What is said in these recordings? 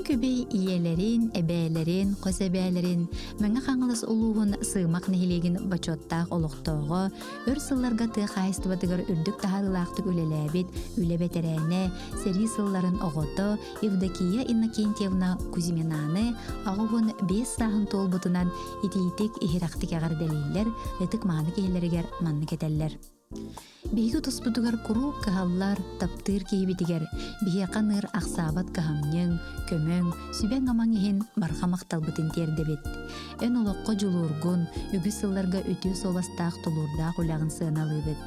Күн күбэй ийэлэрин, эбээлэрин, хос эбээлэрин Мэҥэ Хаҥалас улууһун Сыымах нэһилиэгин бочуоттаах олохтооҕо, өр сылларга тыа хаһаайыстыбатыгар үрдүк таһаарыылаахтык үлэлээбит үлэ бэтэрээнэ, сэрии сылларын оҕото Евдокия Иннокентьевна Кузьминаны 85 сааһын туолбутунан итиитик иһирэхтик эҕэрдэлииллэр, ытык-мааны киһилэригэр маннык этэллэр. Биһиги туспутугар куруук кыһаллар, таптыыр киһибитигэр биһиэхэ аныыр ахсаабат кыһамньыҥ, көмөҥ, сүбэҥ-амаҥ иһин барҕа махталбытын тиэрдэбит. Эн олоххо дьулуургун, үгүс сылларга үтүө суобастаах тулуурдаах үлэҕин сыаналыыбыт.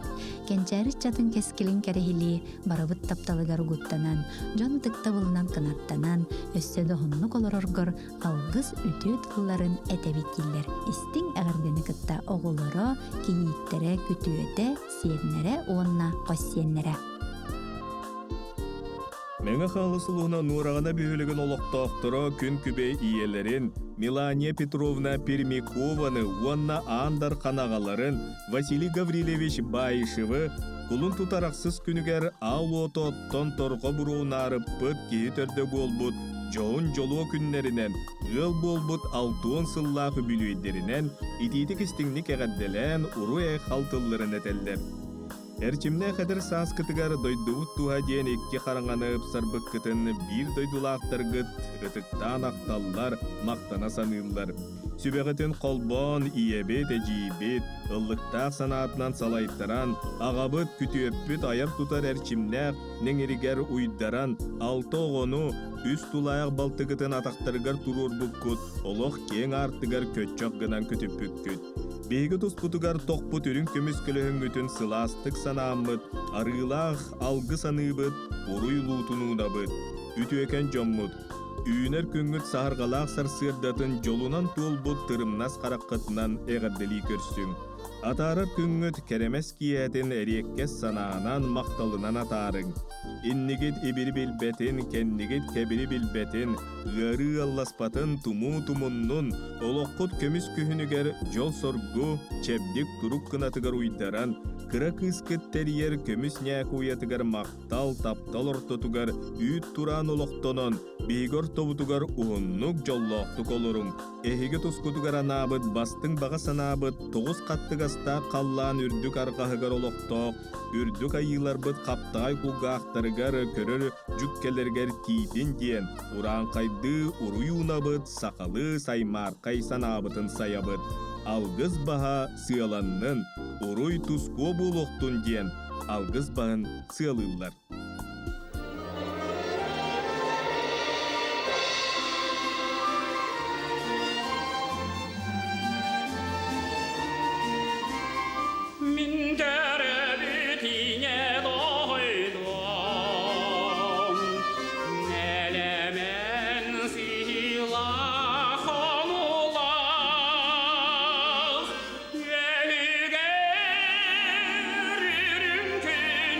Кэнчээри ыччатын кэскилин кэрэһилии, барыбыт тапталыгар угуттанан, дьон ытыктабылынан кынаттанан, өссө да уһуннук олороргор алгыс үтүө тылларын этэбит дииллэр. Истиҥ эҕэрдэни кытта оҕолоро, кийииттэрэ, күтүөтэ, сиэннэрэ уонна хос сиэннэрэ. Мэҥэ Хаҥалас улууһунан Нуораҕана бөһүөлэгин олохтоохторо күн күбэй ийэлэрин Мелания Петровна Пермякованы уонна Аан Дархан аҕаларын Василий Гаврильевич Баишевы кулун тутар ахсыс күнүгэр аал уоту оттон торҕо буруунаарыппыт киһи төрдө буолбут дьоһун дьолуо күннэринэн ыал буолбут алтуон сыллаах үбүлүөйдэринэн итиитик истиҥник эҕэрдэлээн уруй-айхал тылларын этэллэр. Эрчимнээх эдэр сааскытыгар дойдубут туһа диэн икки хараҥаны ыпсарбыккытын биир дойдулаахтаргыт ытыктаан ахталлар, махтана саныыллар. Сүбэҕитин холбоон ийэбит, эдьиийбит, ыллыктаах санаатынан салайтаран, аҕабыт, күтүөппүт айар-тутар эрчимнээх нэҥиригэр уйдаран, алта оҕону, үс тулаайах балтыгытын атахтарыгар туруорбуккут, олох киэҥ аартыгар көччөх гынан көтүппүккүт. Биһиги туспутугар тохпут үрүҥ көмүс көлөһүҥҥүтүн сылаастык санааммыт, арыылаах алгыс аныыбыт, уруй улуутун уунабыт. Үтүөкэн дьоммут, үүнэр күҥҥүт саһарҕалаах сарсыардатын дьолунан туолбут тырымнас хараххытынан эҕэрдэлии көрсүҥ. Атаарар күҥҥүт кэрэмэс киэһэтин эриэккэс санаанан, махталынан атаарыҥ. Иннигит ибири билбэтин, кэннигит кэбири билбэтин, ыарыы ыалласпатын тумуу тумуннун, олоххут көмүс күһүнүгэр дьол-соргу, чэбдик турук кынатыгар уйдаран, кыра кыыскыт тэрийэр көмүс ньээк уйатыгар махтал, таптал ортотугар үүт тураан олохтонон, биһиги ортобутугар уһуннук дьоллоохтук олоруҥ, Эһиги тускутугар анаабыт бастыҥ баҕа санаабыт тоҕус хаттыгастаах халлаан үрдүк арҕаһыгар олохтоох үрдүк айыыларбыт хаптаҕай кулгаахтарыгар көрөр дьүккэлэригэр тиийдин диэн урааҥхайдыы уруй уунабыт, сахалыы саймаархай санаабытын сайабыт. Алгыс баһа сыаланнын, уруй тускуо буолуохтун диэн алгыс баһын сыалыыллар. Мин төрөөбүт ийэ дойдум, нэлэмэн сыылах хонуулаах, үөһүгэр үрүҥ күн.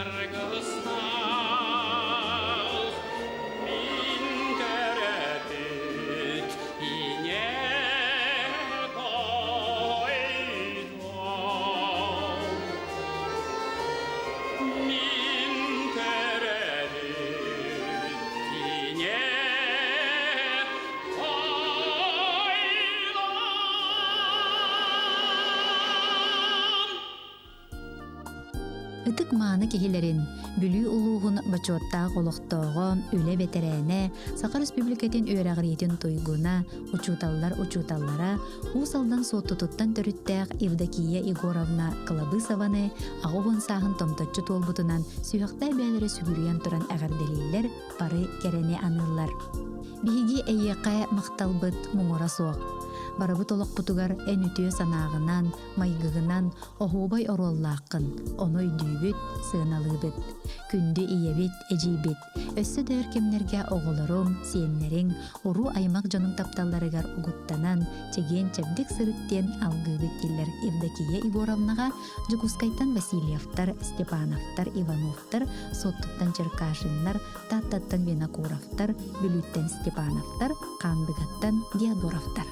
Аргыстаах мин төрөппүт ийэ дойдум. Мин төрөппүт ийэ дойдум. Ытык-мааны киһилэрин, Бүлүү улууһун бочуоттаах олохтооҕо, үлэ бэтэрээнэ, Саха Республикатын үөрэҕириитин туйгуна, учууталлар учууталлара, Уус Алдан Суоттутуттан төрүттээх Евдокия Егоровна Кылабысованы 80 сааһын томточчу туолбутунан сүһүөхтээх бэйэлэрэ сүгүрүйэн туран эҕэрдэлииллэр, бары кэрэни аныыллар. Биһиги эйиэхэ махталбыт муҥура суох. Барыбыт олохпутугар эн үтүө санааҕынан, майгыгынан оһуобай оруоллааххын, ону өйдүүбүт, сыаналыыбыт. Күндү ийэбит, эдьиийбит, өссө да өр кэмнэргэ оҕолоруҥ, сиэннэриҥ, уруу-аймах дьонуҥ тапталларыгар угуттанан, чэгиэн-чэбдик сырыт диэн алгыыбыт дииллэр Евдокия Егоровнаҕа Дьокуускайтан Васильевтар, Степановтар, Ивановтар, Суоттуттан Черкашиннар, Тааттаттан Винокуровтар, Бүлүүттэн Степановтар, Хаандыгаттан Диодоровтар.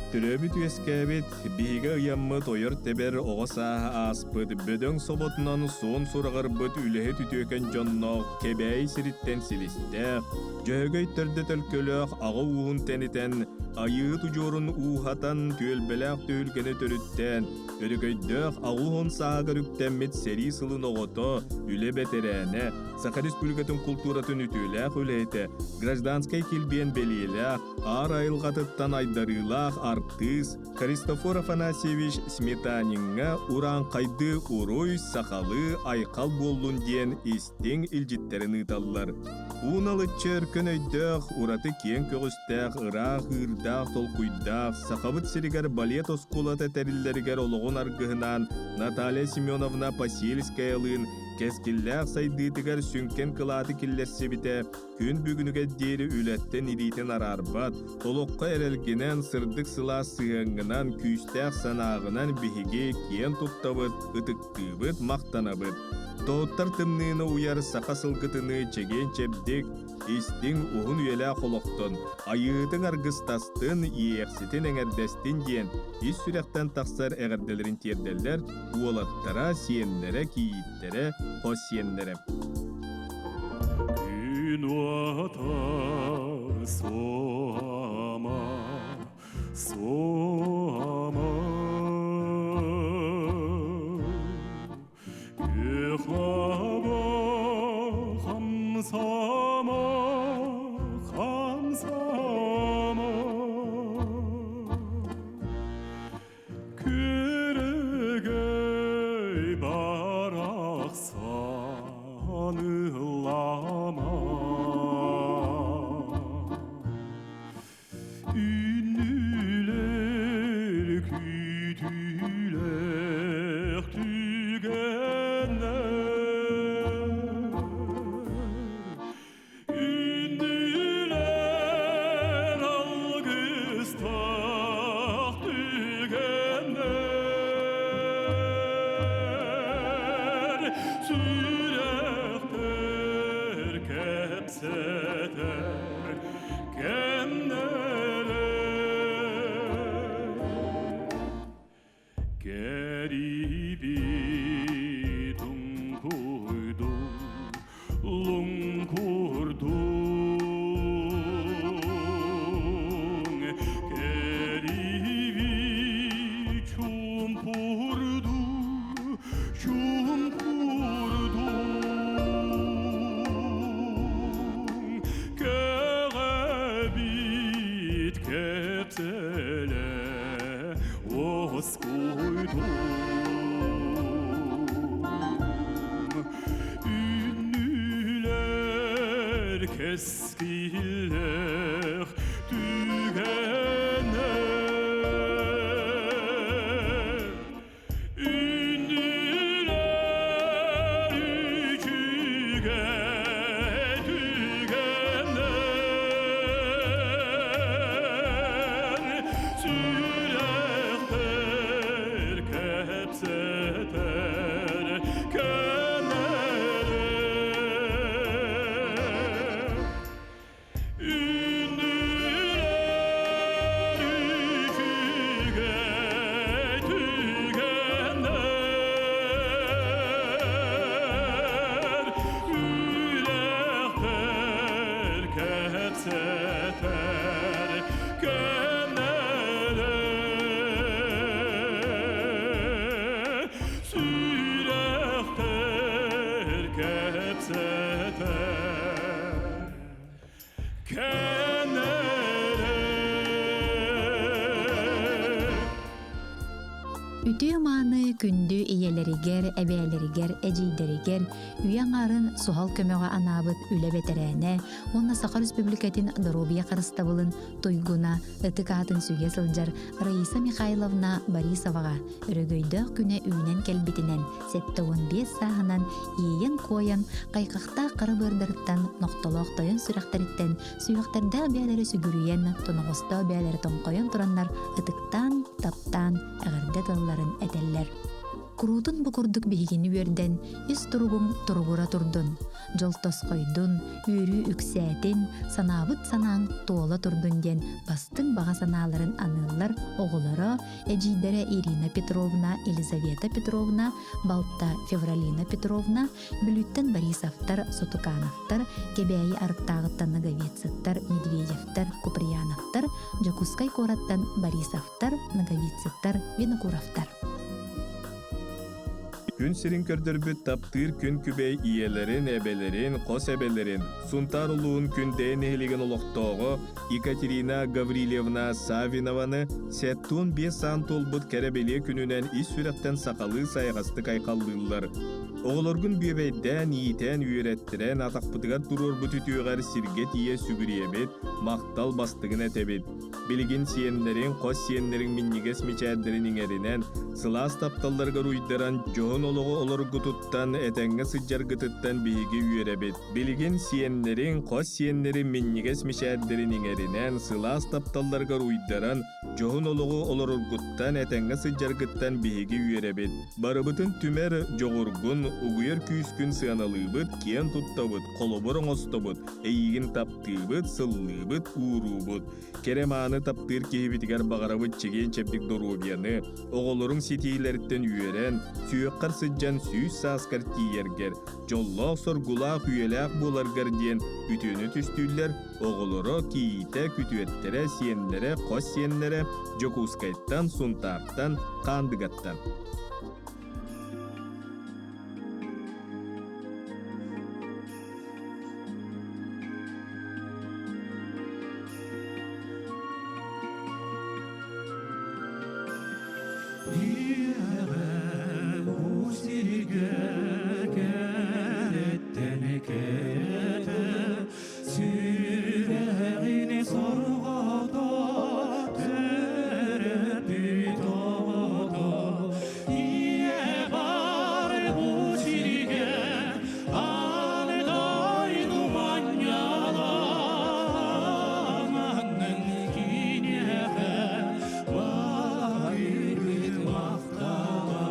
Төрөөбүт-үөскээбит, биһигэ ыйаммыт ойор-тэбэр оҕо сааһа ааспыт, бөдөҥ соботунан суон сураҕырбыт үлэһит үтүөкэн дьонноох Кэбээйи сириттэн силистээх, Дьөһөгөй төрдө төлкөлөөх аҕа ууһун тэнитэн, Айыыһыт удьуорун ууһатан, түөлбэлээх түһүлгэни төрүттээн, өрөгөйдөөх аҕа уһун сааһыгар үктэммит сэрии сылын оҕото, үлэ бэтэрээнэ, Саха Республикатын култууратын үтүөлээх үлэһитэ, гражданскай килбиэн бэлиэлээх, Аар айылҕатыттан айдарыылаах артыыс Христофор Афанасьевич Сметаниҥҥа урааҥхайдыы уруй, сахалыы айхал буоллун диэн истиҥ илдьиттэрин ыыталлар. Ууналыччы өркөн өйдөөх, ураты киэҥ көҕүстээх, ыраах ыырдаах толкуйдаах Сахабыт сиригэр балет оскуолата тэриллэригэр олоҕун аргыһынаан Наталья Семеновна Посельскаялыын кэскиллээх сайдыытыгар сүҥкэн кылааты киллэрсибитэ күн бүгүнүгэр диэри үлэттэн илиитин араарбат, олоххо эрэлгинэн, сырдык сылаас сыһыаҥҥынан, күүстээх санааҕынан биһиги киэн туттабыт, ытыктыыбыт, махтанабыт. Тоһуттар тымныыны уйар саха сылгытыныы чэгиэн-чэбдик, истиҥ, уһун үйэлээх олохтон, айыытыҥ аргыстастын, иэйэхситин эҥэрдэстин диэн ис сүрэхтэн тахсар эҕэрдэлэрин тиэрдэллэр уолаттара, сиэннэрэ, кийииттэрэ, хос сиэннэрэ. Күн уота суома, суома. Күөх лаба хамсама, хамсама. Күрүгөй барахсан ыллама. Үннүлэр күүтүүлэх түгэннэр Үндүлэр алгыстаах түгэннэр Сүрэхтэр кэпсэтэр кэмнэрэ Кэрибит уҥкуйдуҥ, луҥкурдуҥ, Кэрибит чуумпурду, чуумпурдуҥ, Кэҕэбит кэпсэлэ Уоскуйдум Үннүлэр кэскиллэх түгэнэр Үннүлэр үчүгэй түгэннэр Сүрэхтэр кэпсэтэр Үтүө-мааны күндү ийэлэригэр, эбээлэригэр, эдьиийдэригэр үйэ аҥаарын суһал көмөҕө анаабыт үлэ бэтэрээнэ уонна Саха Республикатын доруобуйа харыстабылын туйгуна ытык аатын сүгэ сылдьар Раиса Михайловна Борисоваҕа өрөгөйдөөх күнэ үүнэн кэлбитинэн 75 сааһынан иэйэн-куойан хайҕахтаах хара быардарыттан нохтолоох тойон сүрэхтэриттэн сүһүөхтэрдээх бэйэлэрэ сүгүрүйэн тоноҕостоох бэйэлэрэ тоҥхойон тураннар ытыктаан таптаан эҕэрдэ тылларын этэллэр. Куруутун бу курдук биһигини үөрдэн, ис туругуҥ туругура турдун, дьол тосхойдун, үөрүү үксээтин, санаабыт санааҥ туола турдун диэн бастыҥ баҕа санааларын аныыллар оҕолоро, эдьиийдэрэ Ирина Петровна, Елизавета Петровна, балта Февралина Петровна, Бүлүүттэн Борисовтар, Сутукановтар, Кэбээйи Арыктааҕыттан Ноговицыттар, Медведевтэр, Куприяновтар, Дьокуускай куораттан Борисовтар, Ноговицыттар, Винокуровтар. Күн сирин көрдөрбүт таптыыр күн күбэй ийэлэрин, эбэлэрин, хос эбэлэрин, Сунтаар улууһун Күндэйэ нэһилиэгин олохтооҕо Екатерина Гаврильевна Савинованы 75 саан туолбут кэрэ бэлиэ күнүнэн ис сүрэхтэн сахалыы сайаҕастык айхаллыыллар. Оҕолоргун бүөбэйдээн, иитэн, үөрэттэрэн, атахпытыгар туруорбут үтүөҕэр сиргэ тиийэ сүгүрүйэбит, махтал бастыгын этэбит. Билигин сиэннэриҥ, хос сиэннэриҥ минньигэс мичээрдэрин иҥэринэн, сылаас тапталларыгар уйдаран, дьоһун олоҕу олоргутуттан, этэҥҥэ сылдьаргытыттан биһиги үөрэбит. Билигин сиэннэриҥ, хос сиэннэриҥ минньигэс мичээрдэрин иҥэринэн, сылаас тапталларыгар уйдаран, дьоһун олоҕу олороргуттан, этэҥҥэ сылдьаргыттан биһиги үөрэбит. Барыбытын түмэр дьоҕургун, угуйар күүскүн сыаналыыбыт, киэн туттабыт, холобур оҥостобут, эйиигин таптыыбыт, сыллыыбыт, ууруубут. Кэрэ-мааны таптыыр киһибитигэр баҕарабыт чэгиэн-чэбдик доруобуйаны, оҕолоруҥ ситиилэриттэн үөрэн, сүһүөххэр сылдьан сүүс сааскар тиийэргэр, дьоллоох-соргулаах үйэлээх буоларгар диэн үтүөнү түстүүллэр оҕолоро, кийиитэ, күтүөттэрэ, сиэннэрэ, хос сиэннэрэ Дьокуускайтан, Сунтаартан, Хаандыгаттан. Иэҕэ бу сиргэ кэрэттэн кэрэтэ сүрэҕин сорҕото төрөппүт оҕото ийэ бар бу сиргэ аан дойду манньалаанын киниэхэ барыбыт махтала.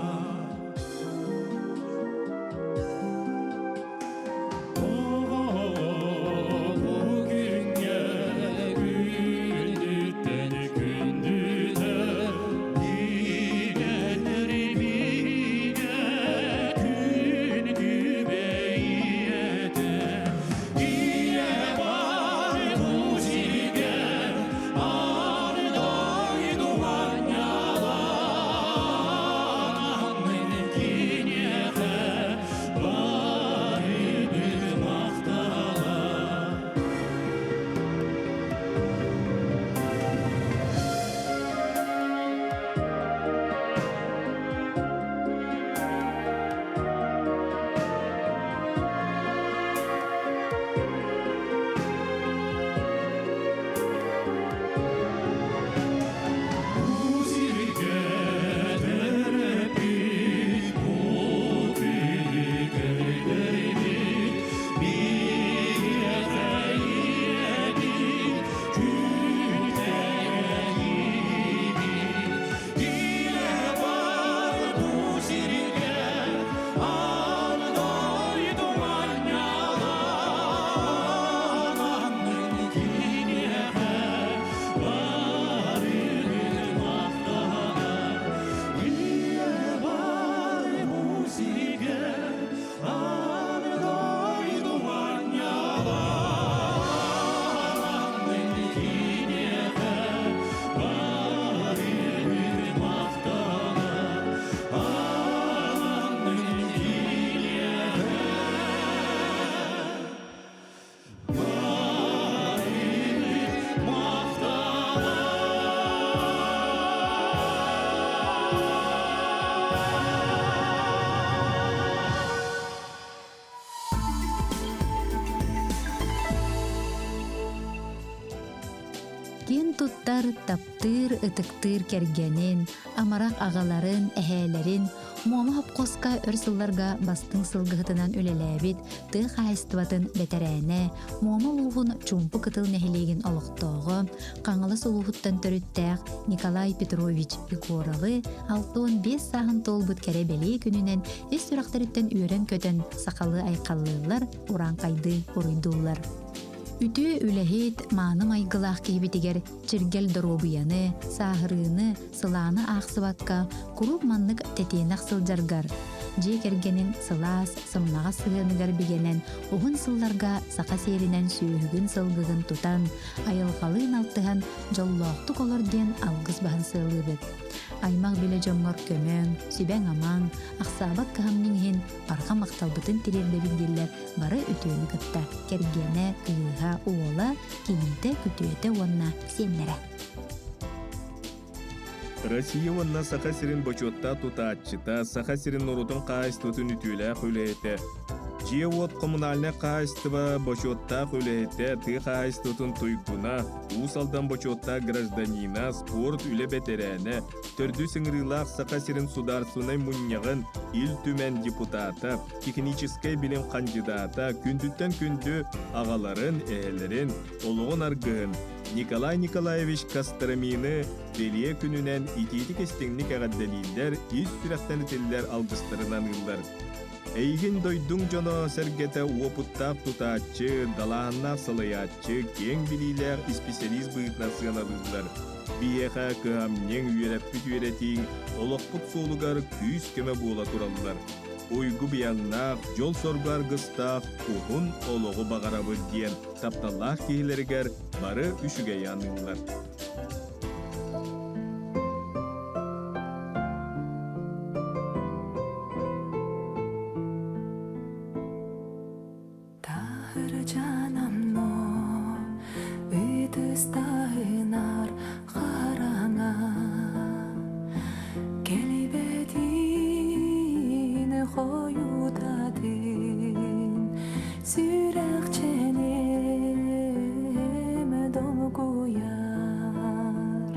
Ахтар, таптыыр, ытыктыыр кэргэнин, амарах аҕаларын, эһээлэрин Муома хопхуоска өр сылларга бастыҥ сылгыһытынан үлэлээбит тыа хаһаайыстыбатын бэтэрээнэ, Муома улууһун Чуумпу Кытыл нэһилиэгин олохтооҕо, Хаҥалас улууһуттан төрүттээх Николай Петрович Егоровы 65 сааһын туолбут кэрэ бэлиэ күнүнэн ис сүрэхтэриттэн үөрэн-көтөн сахалыы айхаллыыллар, урааҥхайдыы уруйдууллар. Үтүө үлэһит, мааны майгылаах киһибитигэр чиргэл доруобуйаны, сааһырыыны, сылааны аахсыбакка куруук маннык тэтиэнэх сылдьаргар, дьиэ кэргэниҥ сылаас, сымнаҕас сыһыаныгар бигэнэн уһун сылларга саха сиэринэн сүөһүгүн-сылгыгын тутан, айылҕалыын алтыһан дьоллоохтук олор диэн алгыс баһын сыалыыбыт. Аймах билэ дьоҥҥор көмөҥ, сүбэҥ-амаҥ, ахсаабат кыһамньыҥ иһин барҕа махталбытын тириэрдэбит дииллэр бары үтүөнү кытта кэргэнэ, кыыһа, уола, кийиитэ, күтүөтэ уонна сиэннэрэ. Россия уонна Саха сирин бочуоттаах тутааччыта, Саха сирин норуотун хаһаайыстыбатын үтүөлээх үлэһитэ, дьиэ-уот коммунальнай хаһаайыстыба бочуоттаах үлэһитэ, тыа хаһаайыстыбатын туйгуна, Уус Алдан бочуоттаах гражданина, спорт үлэ бэтэрээнэ, төрдүс ыҥырыылаах Саха сирин судаарственнай мунньаҕын Ил Түмэн депутата, техническэй билим хандьыдаата, күндүттэн күндү аҕаларын, эһэлэрин, олоҕун аргыһын Николай Николаевич Костромины бэлиэ күнүнэн итиитик-истиҥник эҕэрдэлииллэр, ис сүрэхтэн этиллэр алгыстарын аныыллар. Эйигин дойдуҥ дьоно-сэргэтэ уопуттаах тутааччы, далааһыннаах салайааччы, киэҥ билиилээх исписэлиис быһыытынан сыаналыыллар. Биһиэхэ кыһамньыҥ, үөрэппит үөрэтииҥ олохпут суолугар күүс-көмө буола тураллар. Уйгу быйаҥнаах, дьол-соргу аргыстаах уһун олоҕу баҕарабыт диэн тапталлаах киһилэригэр бары үчүгэйи аныыллар. Таһырдьанамно ытыстаһынар хараҥа Кэлбэтин хойутатын Сүрэхчэним долгуйар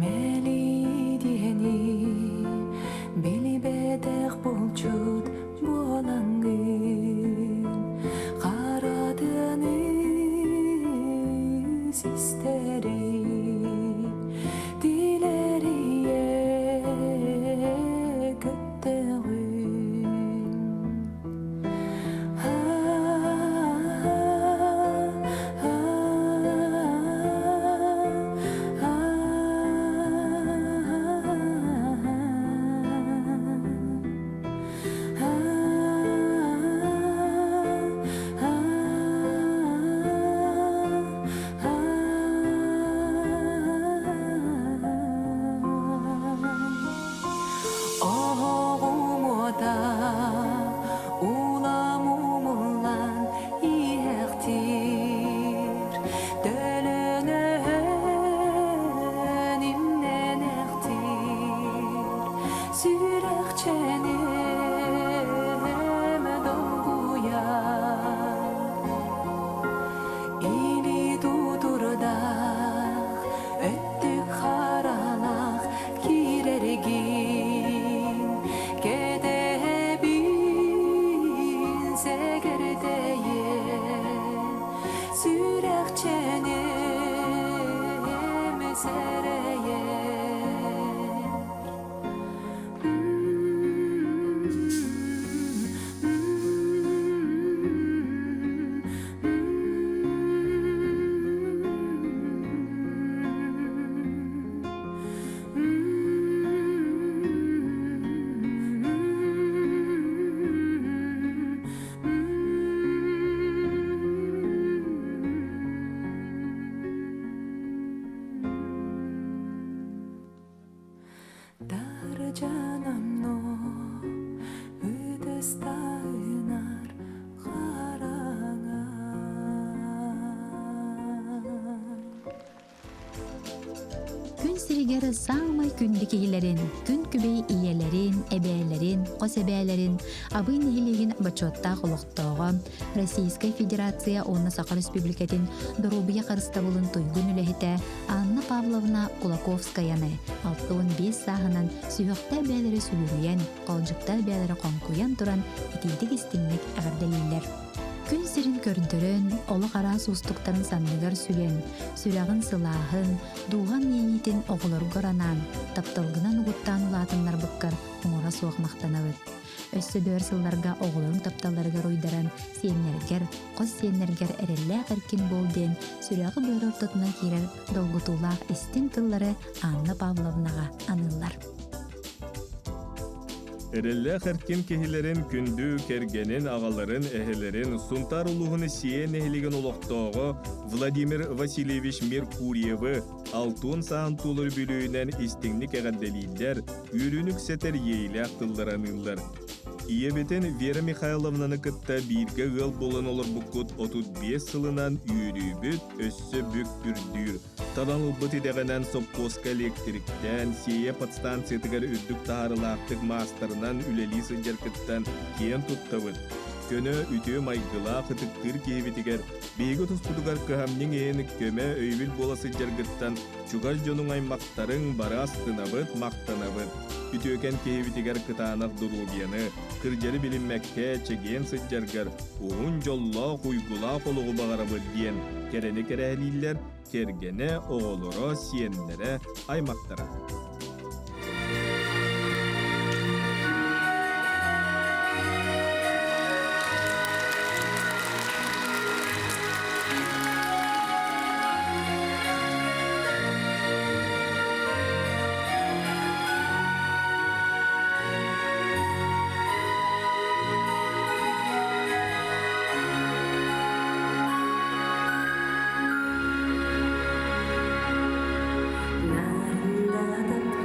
Мэлийдиэни билбэтэх булчут буолаҥҥын Харатыны систэри тилэрийэ көттөҕүн Оһоҕум уота улам умуллан иһэхтиир, төлөнөһөн имнэнэхтиир, сүрэхчэним долгуйар. Или тутурдах, өттүк харалах киирэргин, кэтэһэбин сэгэрдэйэн, сүрэхчэним сэрэйэн. Даржанамно ытыстайынар хараҥа. Күн сиригэр сиригэр саамай күндү киһилэрин, күн күбэй ийэлэрин, эбээлэрин, хос эбээлэрин, Абый нэһилиэгин бочуоттаах олохтооҕо, Российскай Федерация уонна Саха Республикатын доруобуйа харыстабылын туйгун үлэһитэ Анна Павловна Кулаковскаяны 65 сааһынан сүһүөхтэ эбээлэри сүгүрүйэн, холдьукта эбээлэри хоҥкуйан туран итиитик истиҥник эҕэрдэлииллэр. Күн сирин көрдөрөн, олох араас уустуктарын санныгар сүгэн, сүрэҕин сылааһын, дууһаҥ иэйиитин оҕолоргор анаан, тапталгынан угуттаан улаатыннарбыккар муҥура суох махтанабыт. Өссө да өр сылларга оҕолоруҥ тапталларыгар уйдаран, сиэннэргэр, хос сиэннэргэр эрэллээх эркин буол диэн сүрэҕи-быары ортотунан киирэр долгутуулаах истиҥ тыллары Анна Павловнаҕа аныыллар. Эрэллээх эркин киһилэрин күндү кэргэнин, аҕаларын, эһэлэрин Сунтаар улууһун Сиэ нэһилиэгин олохтооҕо Владимир Васильевич Меркурьевы алтуон саһан туолар бүлүүнэн истиҥник эҕэрдэлииллэр, үөрүүнү үксэтэр иэйилээх тыллары аныыллар. Ийэбитин Вера Михайловнаны кытта бииргэ ыал буолан олорбуккут 35 сылынан үөрүүбүт өссө бүк үрдүүр. Талан ылбыт идэҕинэн сопхуоска электриктэн, Сиэйэ подстанциятыгар үрдүк таһаарыылаахтык маастарынан үлэлии сылдьаргыттан киэн туттабыт. Көнө, үтүө майгылаах, ытыктыыр киһибитигэр биһиги туспутугар кыһамньыҥ иһин көмө, өйөбүл буола сылдьаргыттан чугас дьонуҥ аймахтарыҥ бары астынабыт, махтанабыт. Үтүөкэн киһибитигэр кытаанах доруобуйаны, кырдьары билиммэккэ чэгиэн сылдьаргар уһун дьоллоох, уйгулаах олоҕу баҕарабыт диэн кэрэни кэрэһэлииллэр кэргэнэ, оҕолоро, сиэннэрэ, аймахтара. Нарында.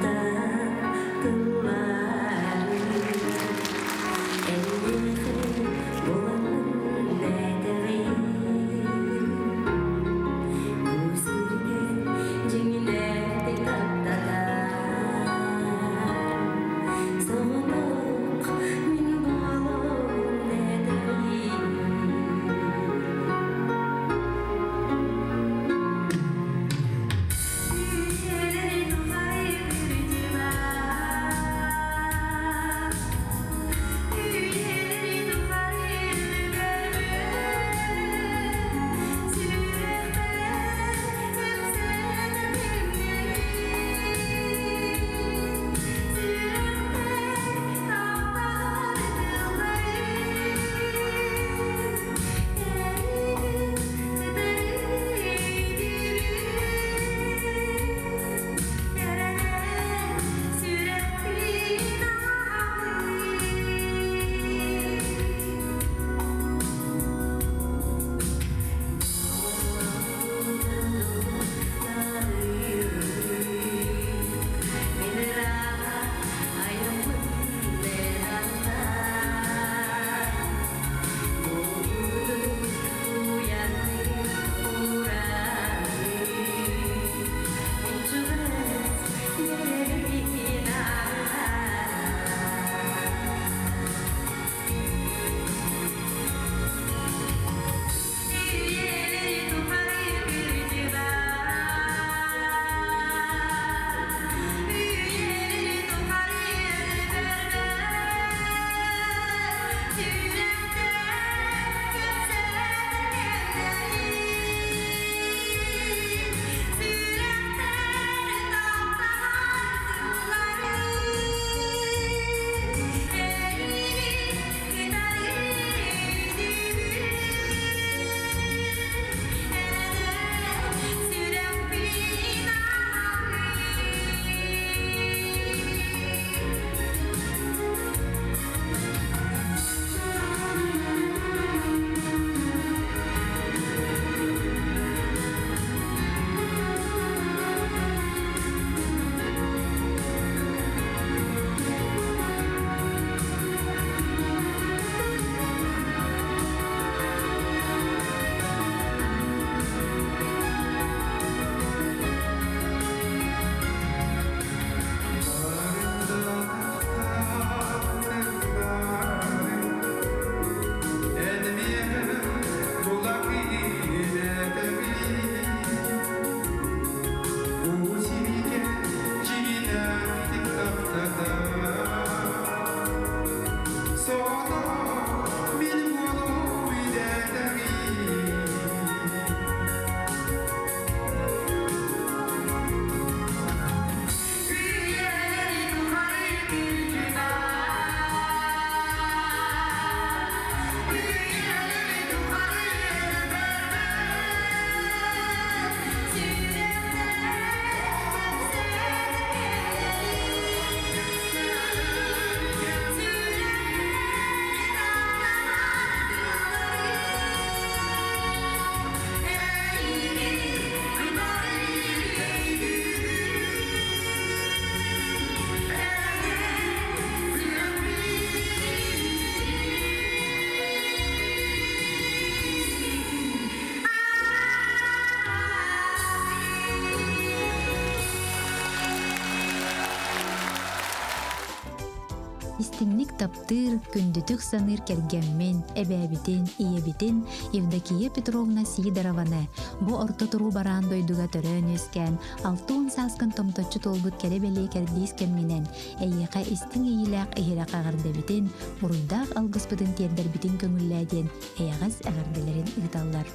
Истиҥник таптыыр, күндүтүк саныыр кэргэммин, эбээбитин, ийэбитин Евдокия Петровна Сидорованы бу орто туруу бараан дойдуга төрөөн-үөскээн 60 сааскын томточчу туолбут кэрэ-бэлиэ кэрдиис кэмҥинэн эйиэхэ истиҥ иэйиилээх иһирэх эҕэрдэбитин, буруйдаах алгыспытын тиэрдэрбитин көҥүллээ диэн эйэҕэс эҕэрдэлэрин ыыталлар.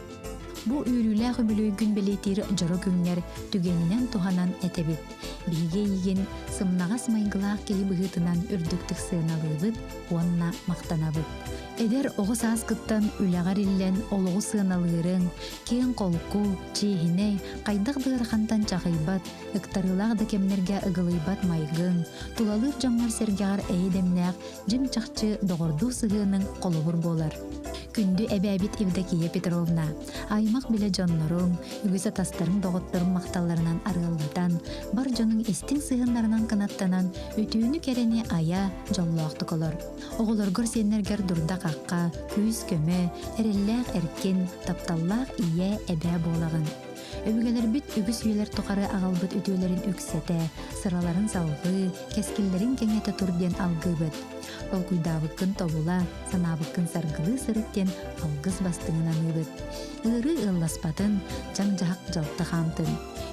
Бу үөрүүлээх үбүлүөйгүн бэлиэтиир дьоро күҥҥэр түгэнинэн туһанан этэбит. Биһиги эйигин сымнаҕас майгылаах киһи быһыытынан үрдүктүк сыаналыыбыт уонна махтанабыт. Эдэр оҕо сааскыттан үлэҕэр иллэн олоҕу сыаналыырыҥ, киэҥ-холку, чиэһинэй, хайдах да ыарахантан чаҕыйбат, ыктарыылаах да кэмнэргэ ыгылыйбат майгыҥ, тулалыыр дьоҥҥор-сэргэҕэр эйэ-дэмнээх дьиҥ-чахчы доҕордуу сыһыаныҥ холобур буолар. Күндү эбээбит Евдокия Петровна, аймах-билэ дьонноруҥ, үгүс атастарыҥ-доҕотторуҥ махталларынан арыаллатан, бар дьонуҥ истиҥ сыһыаннарынан кынаттанан, үтүөнү-кэрэни айа, дьоллоохтук олор. Оҕолоргор сиэннэргэр дурда-хахха, күүс-көмө, эрэллээх эркин, тапталлаах ийэ, эбээ буолаҕын. Өбүгэлэрбит үгүс үйэлэр тухары аҕалбыт үтүөлэрин үксэтэ, сыраларын салҕыы, кэскиллэрин кэҥэтэ тур диэн алгыыбыт. Толкуйдаабыккын тобула, санаабыккын саргылыы сырыт диэн алгыс бастыҥын аныыбыт. Ыарыы ыалласпатын, дьаҥ-дьаһах дьалты хаамтын.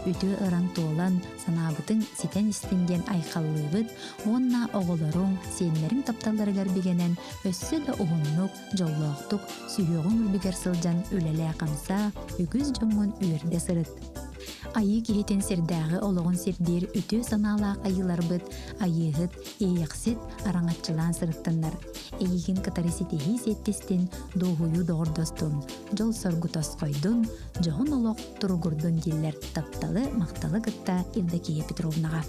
Үтүө ыран туолан, санаабытыҥ ситэн истин диэн айхаллыыбыт уонна оҕолоруҥ, сиэннэриҥ тапталларыгар бигэнэн өссө да уһуннук, дьоллоохтук сүһүөҕүҥ үрдүгэр сылдьан үлэлээ-хамсаа, үгүс дьоҥҥун үөрдэ сырыт. Айыы киһитин сирдээҕи олоҕун сирдиир үтүө санаалаах айыыларбыт Айыыһыт, Иэйэхсит араҥаччылаан сырыттыннар. Эйигин кытары ситиһии сиэттистин, дуоһуйуу доҕордостун, дьол-соргу тосхойдун, дьоһун олох туругурдун дииллэр тапталы, махталы кытта Евдокия Петровнаҕа.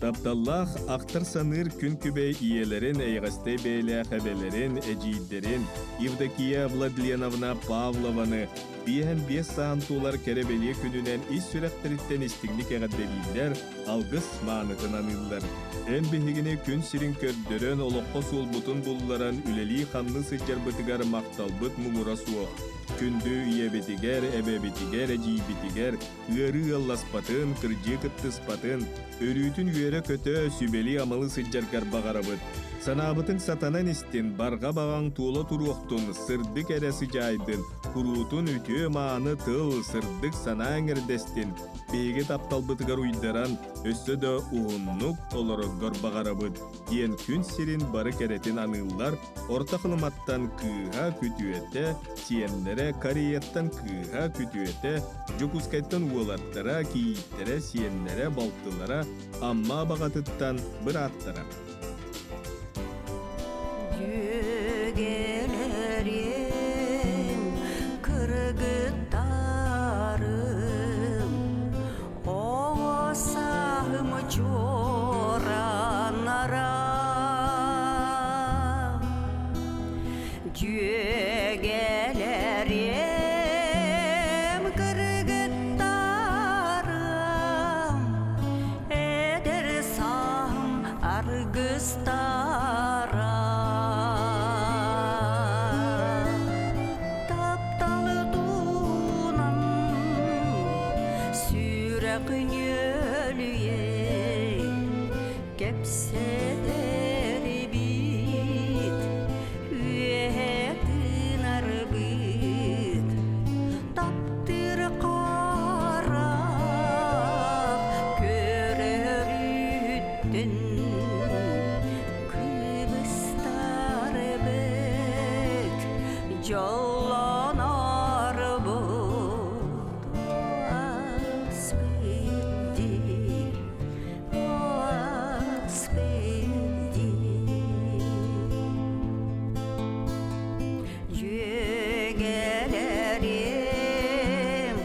Тапталлаах ахтар-саныыр күн-күбэй ийэлэрин, эйэҕэстэй бэйэлээх эбэлэрин, эдьиийдэрин Евдокия Владленовна Павлованы 55 саан туолар кэрэ-бэлиэ күнүнэн ис сүрэхтэриттэн истиҥник эҕэрдэлииллэр, алгыс маанытын аныыллар. Эн биһигини күн сирин көрдөрөн, олоххо суолбутун булларан үлэлии-хамныы сылдьарбытыгар махталбыт муҥура суох. Күндү ийэбитигэр, эбэбитигэр, эдьиийбитигэр Ыарыы ыалласпатын, кырдьыы кыттыспатын, өрүүтүн үөрэ-көтө, сүбэлии-амалыы сылдьаргар баҕарабыт. Санаабытыҥ сатанан истин, барҕа баҕаҥ туола туруохтун, сырдык эрэ сыдьаайдын, куруутун үтүө-мааны тыл, сырдык санаа эҥэрдэстин, биһиги тапталбытыгар уйдаран, өссө да уһуннук олороргор баҕарабыт, диэн күн сирин бары кэрэтин аныыллар Орто Халыматтан кыыһа күтүөтэ, сиэннэрэ Кореяттан кыыһа күтүөтэ, Дьокуускайтан уолаттара, кийииттэрэ, сиэннэрэ, балтылара, Амма Абаҕатыттан бырааттара. Дьүөгэлэрим, кыргыттарым, Оҕо сааһым чуорааннара Дьүөгэлэрим, кыргыттарым, эдэр сааһым аргыстара. Тапталы туунан сүрэх ньүөлүйэ кэпсэтэр эбит үөһэ тыынарбыт таптыыр харах көрөрүттэн кыбыстарбыт дьоллонорбут ааспыт дии ааспыт дии Дьүөгэлэрим,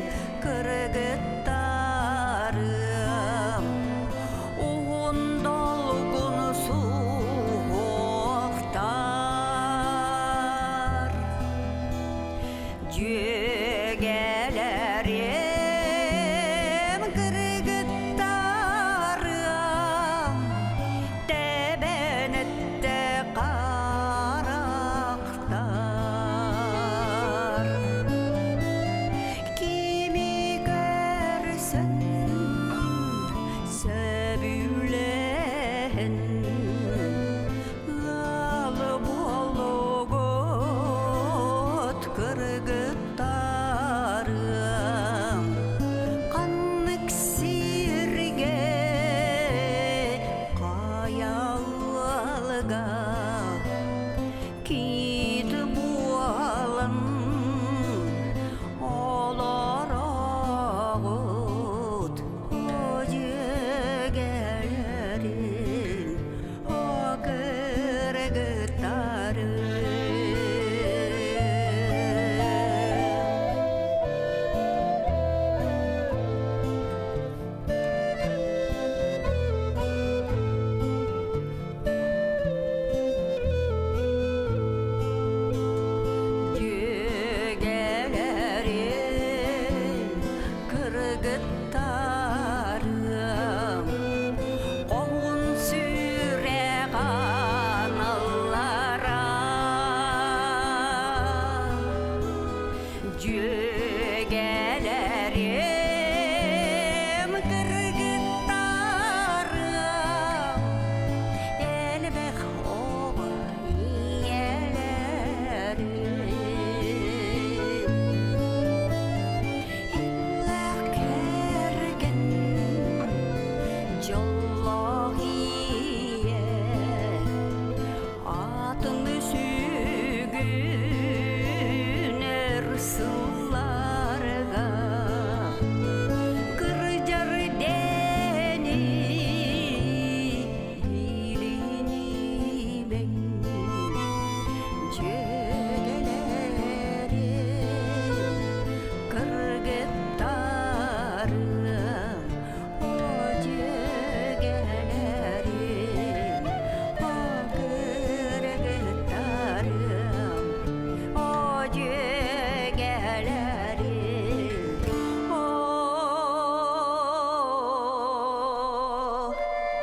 кыргыттарым, уһун долгун суһуохтар.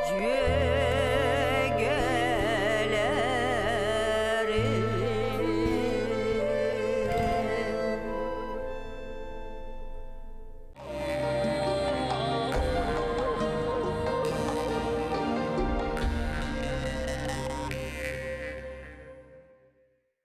Дьүө.